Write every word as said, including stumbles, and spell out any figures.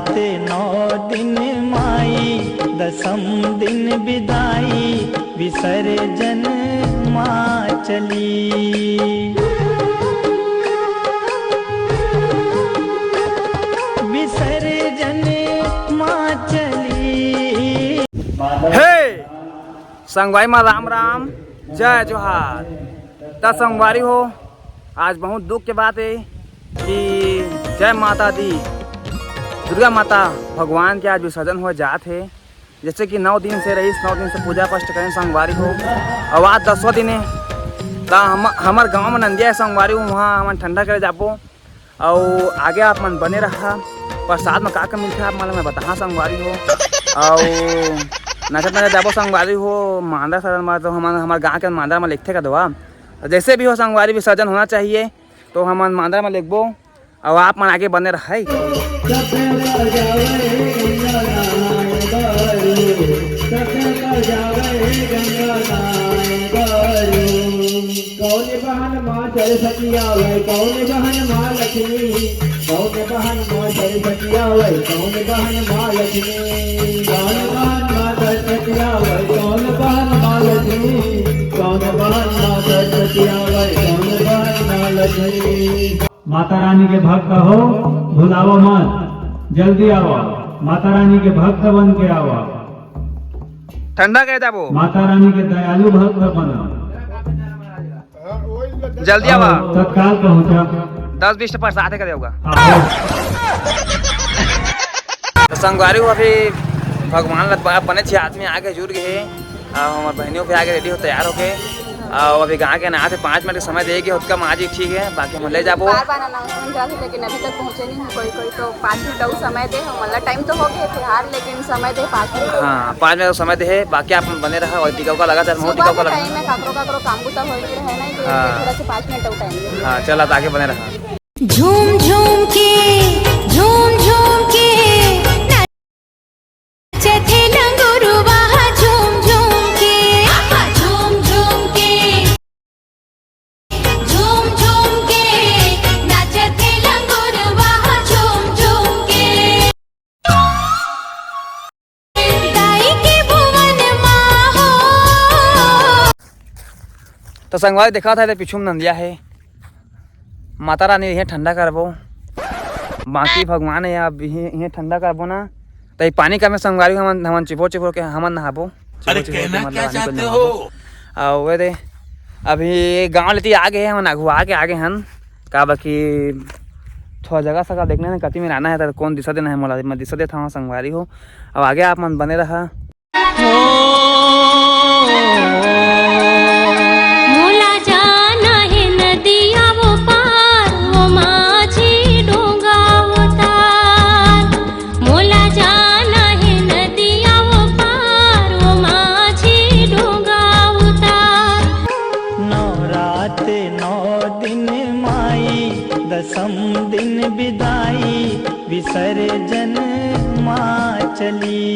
ते नौ दिन माई, दसम दिन बिदाई, विसर्जन माँ चली। विसर्जन माँ चली। हे संगवारी मा राम राम, जय जोहार। त संगवारी हो, आज बहुत दुख के बात हे कि जय माता दी, दुर्गा माता भगवान के आज विसर्जन हो जात हे। जैसे कि नौ दिन से रहिस, नौ दिन से पूजा पाठ करेन संगवारी हो, अउ आज दसवाँ दिन हे। त हम, हमर गाँव में नंदिया हे संगवारी हो, वहाँ हमन ठंडा करे जाबो। अउ आगे आप मन बने रहा। प्रसाद में का का मिलथे आप मन ल मैं बताहा संगवारी हो। अउ नचत नचत जाबो संगवारी हो, मांदर सरन में तो हमन, हमर गाँव के मांदर में लिखथे का दवा। जैसे भी हो संगवारी, विसर्जन होना चाहिए, तो हमन मांदर में लिखबो। अउ आप मन आगे बने रहा। कौन बहन माँ सरस्वती आवै, कौन बहन माँ लक्ष्मी, कौन बहन माँ सरस्वती आवै, कौन बहन माँ लक्ष्मी, कौन बहन माँ सरस्वती आवै, कौन बहन माँ लक्ष्मी, कौन बहन माँ सरस्वती आवै, कौन बहन माँ लक्ष्मी। माता रानी के भक्त हो, भुलावा मत, जल्दी आवा, माता रानी के भक्त बन के आवा। ठंडा कहे जाबो। माता रानी के दयालु भक्त बना। जल्दी आवा। हाँ, तत्काल पहुंचा। दस बीस ठो प्रसाद हे का देवगा। हाँ, हो। तो संगवारी हो, अभी भगवान ल बने छे आदमी आगे जुड़ गए हे। अउ हमर बहनियों भी आगे रेडी हो, तैयार होके। अउ अभी गाँव के ना आते, पाँच मिनट के समय देगे, ओतका माँ जी ठीक हे, बाकी हम ले जाबो। बार बार अनाउंसमेंट जाथे, लेकिन अभी तक पहुँचे नहीं है कोई कोई। तो पाँच मिनट अउ समय दे, हमला टाइम तो हो गए फिलहाल, लेकिन समय दे पाँच मिनट अउ। हाँ, पाँच मिनट अउ समय दे हे, बाकी आप बने रहा। अउ टिकाऊ का लगा, चाहे सुबह टिकाऊ का के लगा। टाइम में काकरो काकरो काम बुता होए नहीं रहे ना, कि हाँ। थोड़ा सा पाँच मिनट अउ टाइम दे। हाँ, चला, तो आगे बने रहा। झूम झूम के, झूम झूम के नाचथे लंगुरवा, झूम झूम के, झूम झूम के, झूम झूम के नाचथे लंगुरवा, झूम झूम के। दाई के भुवन मा हो। तो संगवारी देखा था, पीछू में नंदिया हे। माता रानी इहें ठंडा करबो, बाकी भगवान हे, अब इहें, इहें ठंडा करबो ना, तो ये पानी का में संगवारी हमन, हमन चिपोर चिपोर के हमन नहाबो। अरे, चिपोर चिपोर के कहना मतलब क्या रानी को चाहते नहाबो। हो? अउ वो दे, अभी गाँव लेती आगे हे, हमन अगुआ के आगे हन, काबर कि थोड़ा जगह सका देखना हे, कति में रहना हे, तो कौन दिशा देना हे मोला, मैं दिशा देता हूँ संगवारी हो। अब आगे आप मन बने रहा। मोला जाना हे नदिया वो पार, वो माझी डोंगा वो तार। मोला जाना हे नदिया वो पार, वो माझी डोंगा वो तार। नवरात नौ दिन माई, दसम दिन बिदाई, विसर्जन माँ चली।